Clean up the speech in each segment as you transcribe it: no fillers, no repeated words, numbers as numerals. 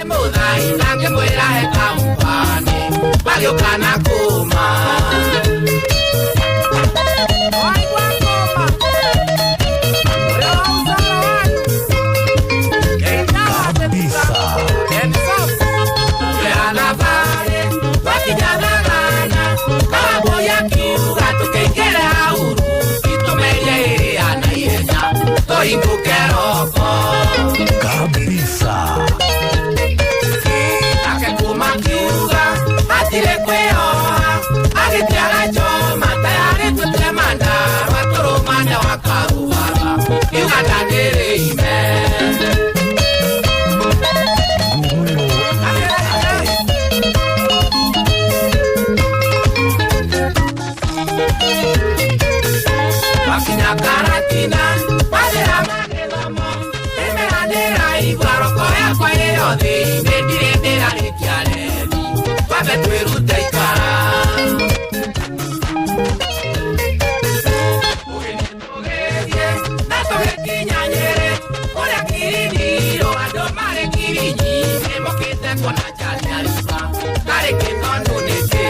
Mũthaitha ngĩmwĩra he kampani magĩũka na kũma. Kabisa. Kabisa. Nguruyo Tate. Wakinya karatina mathĩra magĩthomo ĩmera ndĩraigua roko yakwa ĩyo thĩinĩ ndirĩ ndĩrarĩkia rethi twambe twĩrute ikara. Tũgĩthiĩ tũgĩthiĩ na tũgĩkinya Nyĩrĩ kũrĩa Kiriniro andũ marĩ ngiri nyingĩ mokĩte kuona Njaniariba karĩ kĩtondũ nĩkĩ.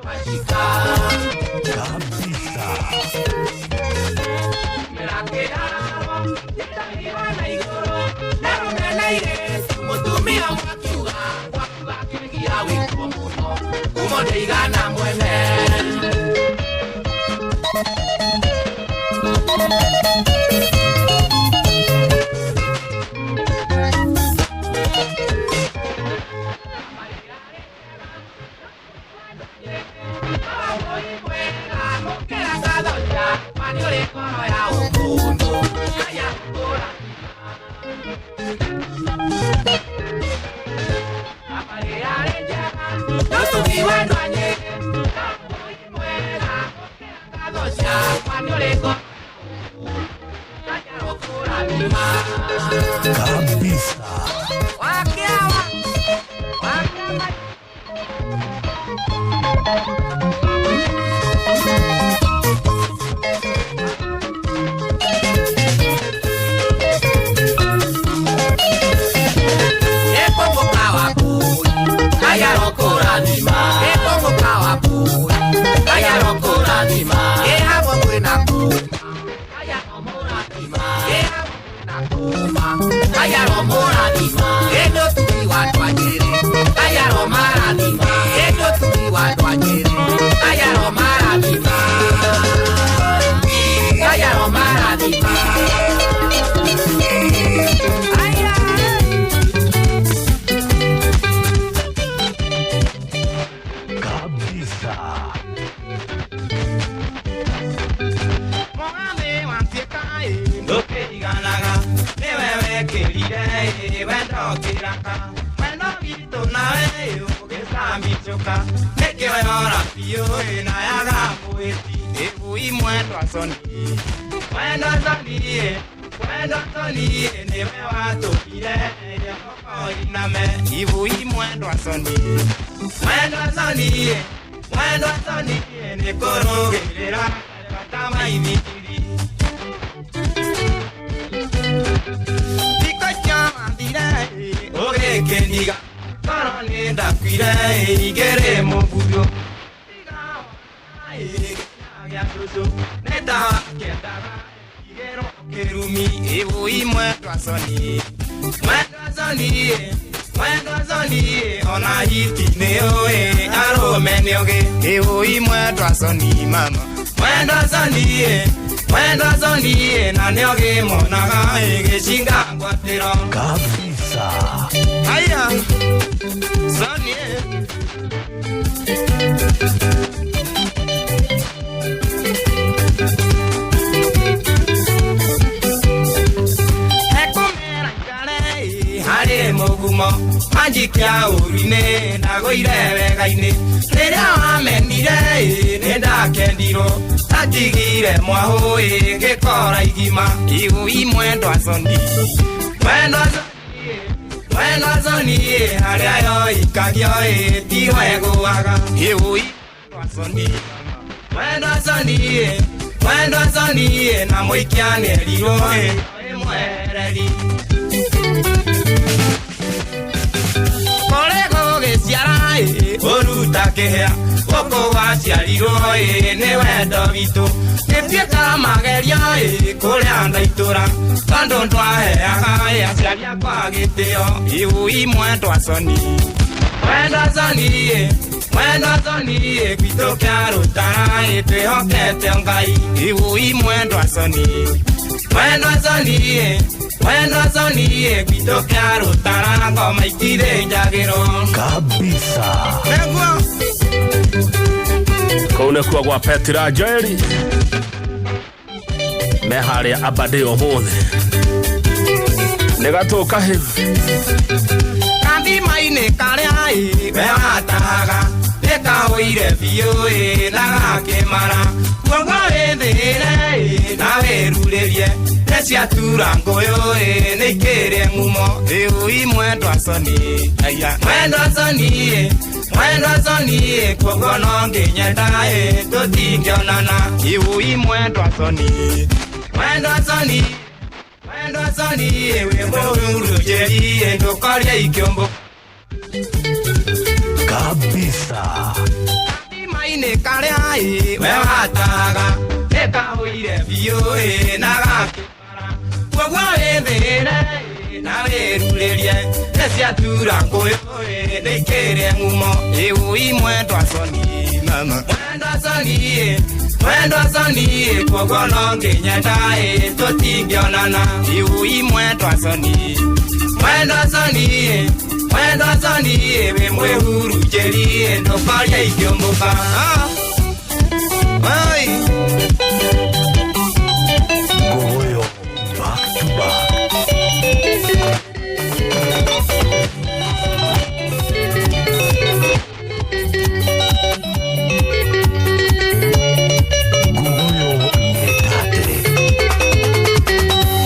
Kabisa. Kabisa. Kumo mwene. Kabisa. Kabisa. Mũgambi watuĩka ĩ ndũkĩiganaga nĩwe wekĩrire ĩ wendo kĩraka wendo witũ nawe ĩ ũgĩcambicũka nĩkĩ wehora biũ ĩ na yaga mwĩti ĩbui mwendwa soni mwendwa soni ĩ mwendwa soni ĩ nĩwe watũkire ĩ iname ibui mwendwa soni mwendwa soni ĩ mwendwa soni ĩ nĩkũrũgĩrĩra bata maithikiri thikũ icio wathire ũgĩkĩndiga ngoro nĩ ndakuire igĩrĩ mũbuthu gĩa cũcũ nĩ ndakĩendaga igĩrwo kĩrumi ĩbui mwendwa soni mwendwa soni mwendwa soni ona hiti nĩ ũĩ arũme nĩ ũgĩ ĩbui mwendwa soni mama mwendwa soni mwendwa soni na nĩ ũgĩmonaga ĩgĩcinga ngwatĩro. Kabisa. Aya, Soni. Ekumera ikare harĩ mũgumo. Wanjikia ũru-inĩ ndagũire wega-inĩ rĩrĩa wamenire nĩ ndakendirwo ndatigire mwahũ gĩkora igima igui mwendwa coni mwendwa mwendwa coni harĩa yoikagio tiho ĩgũaga igui mwendwa coni mwendwa coni mwendwa coni na mũikia nĩerirwo ĩmwereri ũruta kĩhĩa gũkũ gwaciarirwo nĩ wendo witũ nĩtuĩkaga magerio kũrĩa ndaitũra tondũ ndwaheaga aciari akwa gĩtĩo iui mwendwa coni mwendwa coni mwendwa coni gwitũ kĩa rũtara twĩhokete Ngai iui mwendwa coni mwendwa coni mwendwa coni gwitũ kĩa rũtara ngoma itithĩnjagĩrwo kabisa. Nĩguo kũu nĩkuo gwa Petra Joeli me harĩa Aberdare ũmũthĩ nĩ gatũ kahĩu kathima-inĩ karĩa we watahaga nĩkahũire biũ na gakĩmara guoko wĩthĩre na wĩrurĩrie nĩciatura ngũyũ nĩikĩrĩ ngumo ĩui mwendwa coni mwendwa coni mwendwa coni kuoguo no nginyenda tũtingĩonana iui mwendwa coni mwendwa coni mwendwa coni wĩ mũhurunjĩri ndũkorie ikĩũmbũ kabisa. Kathima-inĩ karĩa we watahaga nĩkahũire biũ na gakĩmara kuoguo wĩthĩre na wĩrurĩrie nĩciatura ngũyũ nĩikĩrĩ ngumo ĩui mwendwa coni mwendwa coni mwendwa coni kuoguo no nginyenda tũtingĩonana iui mwendwa coni mwendwa coni mwendwa coni wĩ mwĩhurunjĩri ndũkorie ikĩũmbũka. Goyo back to back. Goyo Nyetate.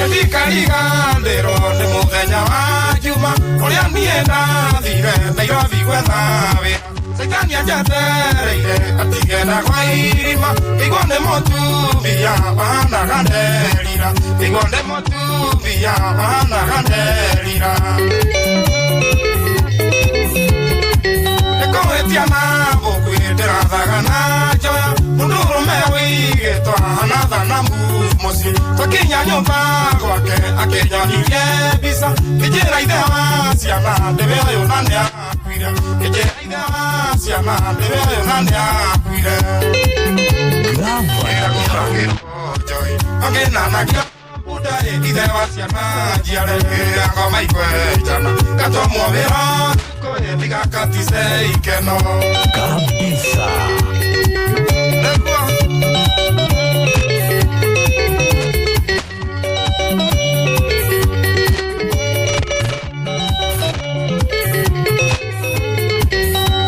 Ndirikariganĩrwo nĩ mũthenya wa Juma ũrĩa niĩ ndathire Nairobi gwetha wĩra Caitani anjetereire atigenda kwa irima ngĩigua nĩ mũtumia wahanaga nderira ngĩigua nĩ mũtumia wahanaga nderira nĩkũhĩtia na mũkuĩ ndĩrathaga na njoya mũndũrũme wĩigĩtwo ahana thanamu mũciĩ twakinya nyũmba gwake akĩnyonirie mbica ngĩnjĩra ithe wa ciana ndĩwe ũyũ na nĩakuire ngĩnjĩra ithe wa ciana ndĩwe ũyũ na nĩakuire Gavana ngĩnanagio bunda ithe wa ciana njiare rĩrĩa ngoma ikwenjana ngatũmwo wĩra ũtukũ ndigakatice ikeno kabisa. Nĩguo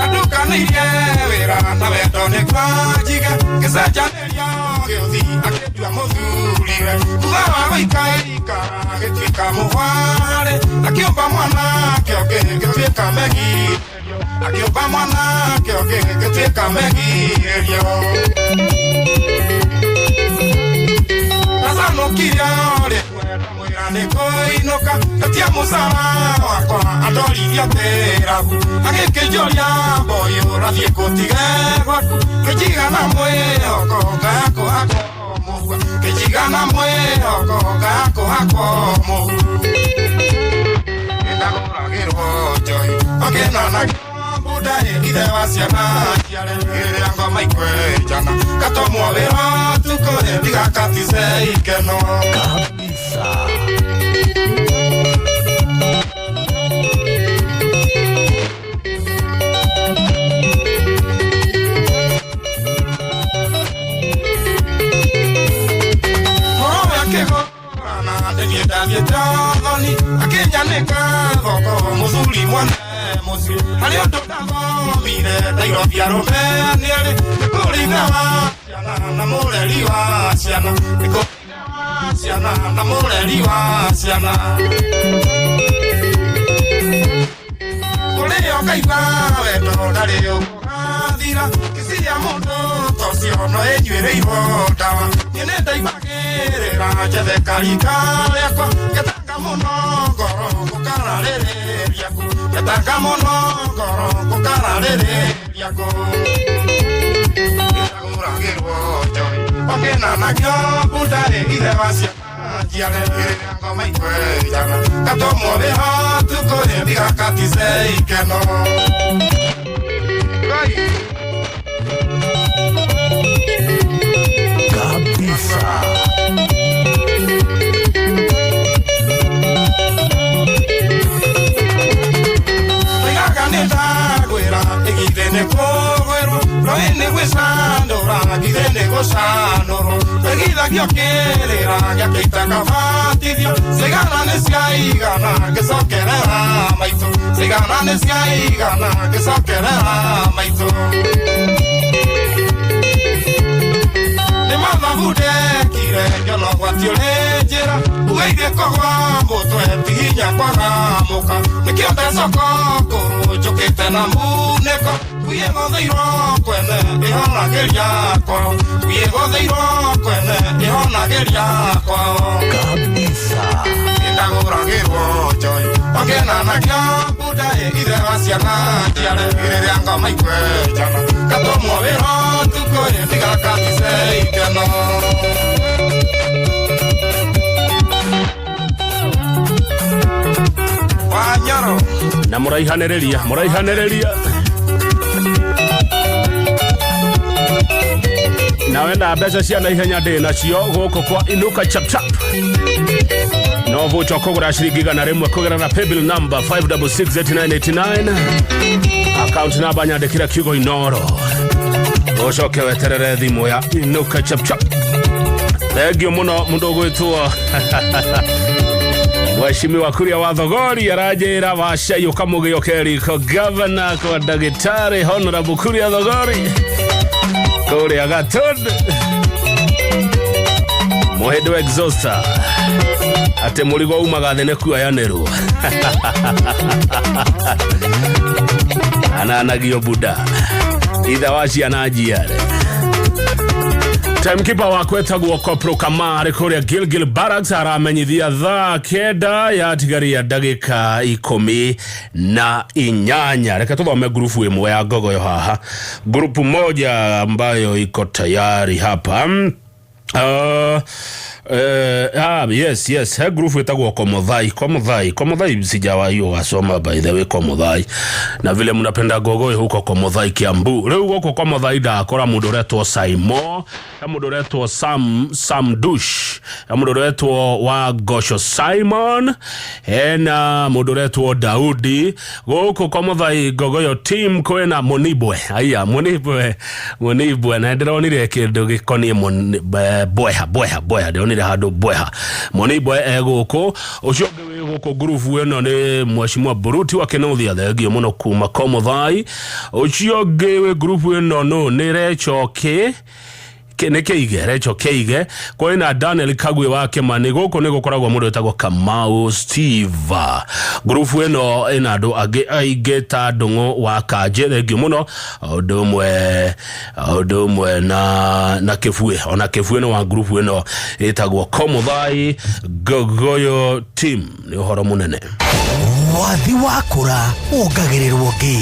andukanĩirie wĩra na wendo nĩguo njige ngĩcenjanĩria gĩũthi akĩndua mũthuriwe thutha wa gũikaikara gĩtuĩka mũhwarĩ akĩũmba mwanake ũngĩ gĩtuĩka megirĩrio akĩũmba mwanake ũngĩ gĩtuĩka megirĩrio ndacanũkire rĩmwe ndamwĩra nĩngũinũka ngatia mũcara wakwa andorithia tĩrabu agĩkĩnjũria mboyũ ũrathiĩ kũtige gwaku ngĩnjigana mwĩhoko ngaya kũhakwo mũhu ngĩnjigana mwĩhoko ngaya kũhakwo mũhu ndagũragĩrwo njohi ũngĩnanagio bunda ithe wa ciana njiare rĩrĩa ngoma ikwenjana ngatũmwo wĩra ũtukũ ndigakatice ikeno Kabisa. Mũrũwe akĩgũrana nĩ niĩ ndathiĩte thoni akĩnyanĩka thoko mũthuri mwene Mũciĩ harĩ ũndũ ndathomire Nairobi arũme nĩarĩ nĩ kũrĩ ithe wa ciana na mũreri wa ciana, nĩ kũrĩ ithe wa ciana na mũreri wa ciana. Kũrĩ ũkaigua wendo ndarĩ ũgathira kĩciria mũndũ tocio no ĩnyuĩrĩirwo ndawa. Niĩ nĩ ndaigagĩrĩra njethe karika rĩakwa ngetanga mũno ngoro gũkararĩrĩria kũ, ngetanga mũno ngoro gũkararĩrĩria kũ. Ndagũragĩrwo njohi okĩnanagio bunda ithe wa ciana njiare rĩrĩa ngoma ikwenjaga gatũmwo wĩho tukũ ndigakatice ikeno. Ngai. Kabisa. Oigaga nĩ ndagwĩra ĩgithĩ nĩ kũgwĩrwo rũĩ nĩ gwĩcandũra ngithĩ nĩ gũcanũrwo ĩgithagio kĩrĩra gĩakĩita kabatithio cigana nĩ ciaigana ngĩcokerera maitũ, cigana nĩ ciaigana ngĩcokerera maitũ. Nĩ mathabu ndekire ngĩona ũgwati ũrĩ njĩra ugeithie kũgwa mũtwe ti hinya kwaga mũka nĩkĩo ndecoko kũrũ njũkĩte na munĩko nguye gũthĩirwo kwene ĩhonagĩria kwao, nguye gũthĩirwo kwene ĩhonagĩria kwao. Kabisa. Ndagũragĩrwo njohi ongenanagio bunda ithe wa ciana njiare rĩrĩa ngoma ikwenjana gatũmwo wĩra tukũ ndigakatice ikeno. Wanyoro. Na mũraihanĩrĩria mũraihanĩrĩria na wenda mbeca cia naihenya ndĩ nacio gũkũ kwa Inuka Chapchap no voucher kũgũra ciringi 100 kũgerera paybill number 5668989, account namba nyandĩkĩra kiugo Inoro, ũcoke weterere thimũ ya Inuka Chapchap. Thengiũ mũno mũndũ ũgwĩtwo Mheshimiwa Kuria wa Thogori aranjĩra wacai ũkamũgĩo keriko gavana kwa ndagĩtarĩ Honorable Kuria Thogori kũrĩa Gatũndũ mũhĩndĩ wa exhauster atĩ mũrigo umaga thĩ nĩ kuoyanĩrwo ananagio buda ithe wa ciana njiare. Timekeeper wakwa etagwo Kopro Kamari kũrĩa Gilgil Barracks aramenyithia thaa 9 yatigaria ndagĩka 18. Reke tuthome grupu ĩmwe ya ngogoyo haha, grupu moja ambayo iko tayari hapa. Yes, yes, he grupu ĩtagwo Komothai. Komothai, Komothai sijawahi wasoma by the way Komothai. Na vile mnapenda gogoyo huko Komothai Kiambu. Rĩu gũkũ Komothai ndakora mũndũ ũretwo Saimo, he mũndũ ũretwo Sam Sam Dush, he mũndũ ũretwo wa Gosho Simon, hena mũndũ ũretwo Daudi. Gũkũ Komothai gogoyo team kwĩna Monibwe. Aya, Monibwe, Monibwe na ndĩronire kĩndũ gĩkoniĩ Bweha, Bweha, Bweha, ndĩronire handũ Bweha. Monibwe e gũkũ. Ũcio ũngĩ wĩ gũkũ ngurubu ĩno nĩ Mheshimiwa Buruti wa Kĩnuthia, thengio mũno kuma Komothai. Ũcio ũngĩ wĩ ngurubu ĩno nũ nĩ Recho K nĩ Kĩige, Recho Kĩige. Kwĩna Daniel Kagwe wa Kĩmani. Gũkũ nĩ gũkoragwo mũndũ wĩtagwo Kamau Steve. Ngurubu ĩno ĩna andũ angĩ aingĩ ta Ndũng'ũ wa Kanjĩ, thengio mũno. Ũndũ ũmwe na Kĩbuĩ, ona Kĩbuĩ nĩ wa ngurubu ĩno ĩtagwo Komothai Gogoyo team. Nĩ ũhoro mũnene. Wathi wakũra wongagĩrĩrwo ngĩ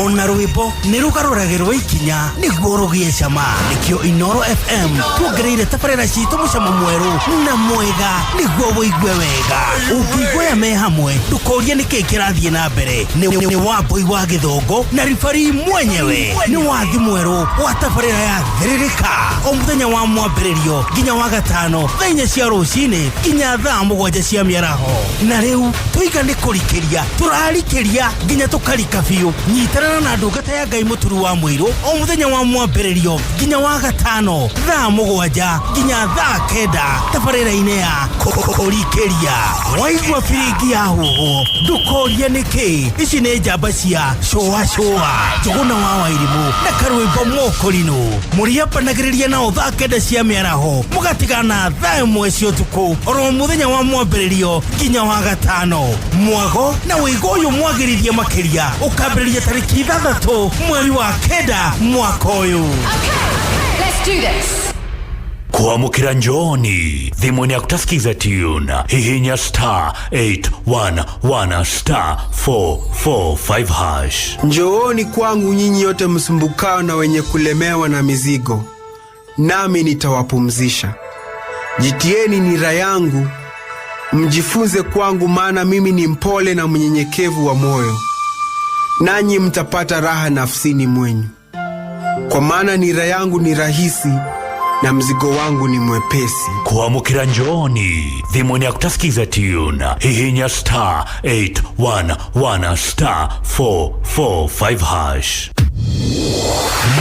ona rwĩmbo nĩ rũgarũragĩrwo ikinya nĩguo rũgĩe cama. Nĩkĩo Inoro FM tuongereire tabarĩra citũ mũcamo mwerũ na mwega nĩguo wĩigue wega. Ũngĩigua me hamwe ndũkorie nĩkĩĩ kĩrathiĩ na mbere. Nĩ Wambui wa Gĩthũngũ na ribari mwenyewe. Nĩ wathi mwerũ wa tabarĩra ya Thĩrĩrĩka o mũthenya wa mwambĩrĩrio nginya wa gatano thaa 4 cia rũcinĩ nginya thaa 7 cia mĩaraho. Na rĩu tũiga nĩ kũrikĩria tũrarikĩria nginya tũkarika biũ. Nyitana Korana na ndungata ya Ngai Mũturu wa Mũirũ o mũthenya wa mwambĩrĩrio nginya wa gatano thaa 7 nginya thaa 9 tabarĩra-inĩ ya Kũrikĩria. Waigua biringi ya huhwo ndũkorie nĩkĩ. Ici nĩ njamba cia cũa cũa Njũgũna wa Wairimũ na karwĩmbo Mũkũrinũ. Mũrĩambanagĩrĩria nao thaa 9 cia mĩaraho mũgatigana thaa 1 cia ũtukũ oro mũthenya wa mwambĩrĩrio nginya wa gatano. Mwago na wĩigo ũyũ mwagĩrĩrie makĩria ũkambĩrĩria tarĩki 6 mweri wa 9 mwaka ũyũ. Okay, let's do this. Kuamukira njooni thimũ ya kutasikiza tune hihinya star 811 star 445 hash. Njooni kwangu nyinyi yote msumbukao na wenye kulemewa na mizigo, nami nitawapumzisha. Jitieni nira yangu, mjifunze kwangu, maana mimi ni mpole na mnyenyekevu wa moyo, nanyi mtapata raha nafsini mwenyu. Kwa maana nira yangu ni rahisi na mzigo wangu ni mwepesi. Kuamukira njooni thimũ ya kutasikiza tune hihinya star 811 star 445 hash.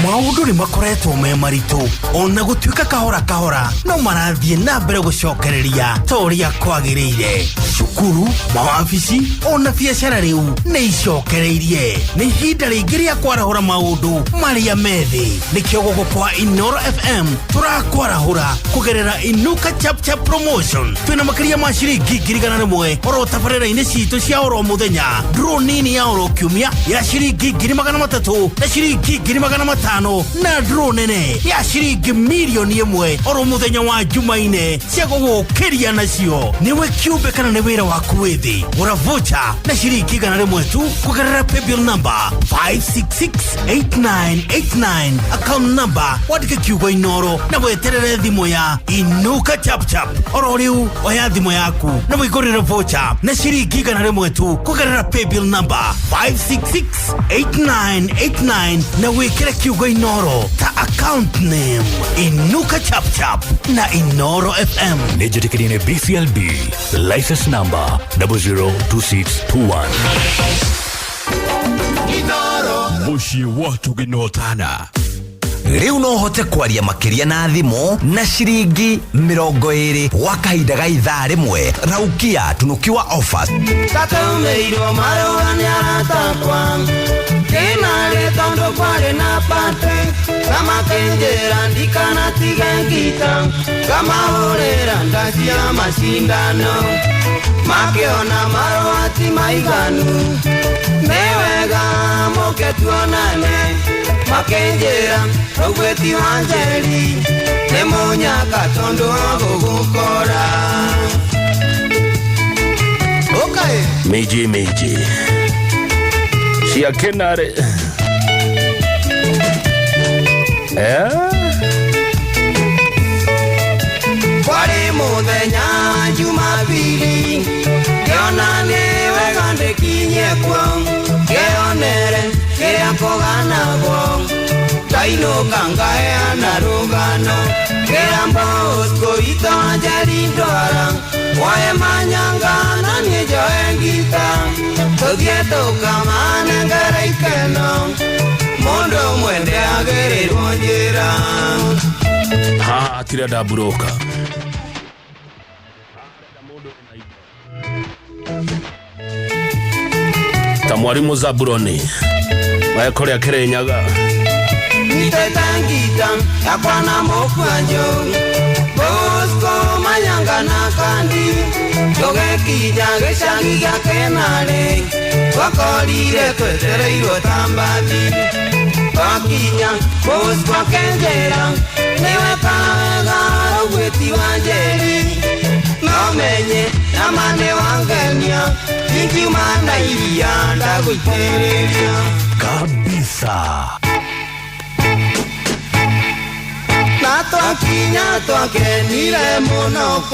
Maũndũ nĩ makoretwo me maritũ ona gũtuĩka kahora kahora no marathiĩ na mbere gũcokereria ta ũrĩa kwagĩrĩire. Cukuru, mawabici ona biacara rĩu nĩ icokereirie. Nĩ ihinda rĩngĩ rĩa kwarahũra maũndũ marĩa methĩ. Nĩkĩo gũkũ kwa Inoro FM tũrakwarahũra kũgerera Inuka Chap Chap Promotion. Twĩna makĩria ma ciringi 100,000 oro tabarĩra-inĩ citũ cia oro mũthenya. Draw nini ya oro kiumia ya ciringi 300,000 na ciringi 500,000 na draw nene ya ciringi 1,000,000 oro mũthenya wa Jumaine cia gũgũkĩria nacio. Nĩwe kĩũmbe kana nĩ wĩra waku wĩthĩ, gũra voucher na ciringi 100 tu kũgerera paybill number 5668989 account number wandĩke kiugo Inoro na weterere thimũ ya Inuka Chap Chap. Oro rĩu oya thimũ yaku na wĩgũrĩre voucher na ciringi 100 tu kũgerera paybill number 5668989 na wĩkĩre kiugo Inoro ta account name. Inuka Chap Chap na Inoro FM. Nĩnjĩtĩkĩrie nĩ BCLB license number 002621. Mũciĩ wa tũgĩnotana. Rĩu no ũhote kwaria makĩria na thimũ na ciringi 20 gwa kahinda ga ithaa rĩmwe. Raukia tunukiwa offers. Tatũmĩirwo marũa nĩ aratakwa kĩnarĩ tondũ kwarĩ na pate kamakĩnjĩra ndikanatige ngita ngamahũrĩra ndacia macindano makĩona marũa ti maiganu nĩ wega mũke tuonane makĩnjĩra rũgwĩti wa Njeri nĩ mũnyaka tondũ wa gũgũkora. Okay. Miji miji cia kĩnarĩ eh? Kwarĩ mũthenya Jumapili ngĩona nĩ wega ndĩkinye kuo ngĩonere kĩrĩa kũganagwo ndainũka ngaheana rũgano ngĩra Bosco witũ wa Njeri ndwara woe manyanga na niĩ njoe ngita tũthiĩ tũkamanengere ikeno mũndũ ũmwe ndĩagĩrĩrwo njĩra. Haha hatirenda mburũka. Ta mwarimu Zaburoni wekũrĩa Kĩrĩnyaga. Nyitĩte ngita yakwa na mũkwanjũ Bosco manyanga na kandi tũgĩkinya gĩcagi gĩa Kĩnarĩ twakorire twetereirwo ta mbathi twakinya Bosco akĩnjĩra nĩwe kawega rũgwĩti wa Njeri no menye nama nĩ wangenia ingiuma na iria ndagũitĩrĩria Kabisa. Na twakinya twakenire mũno kwa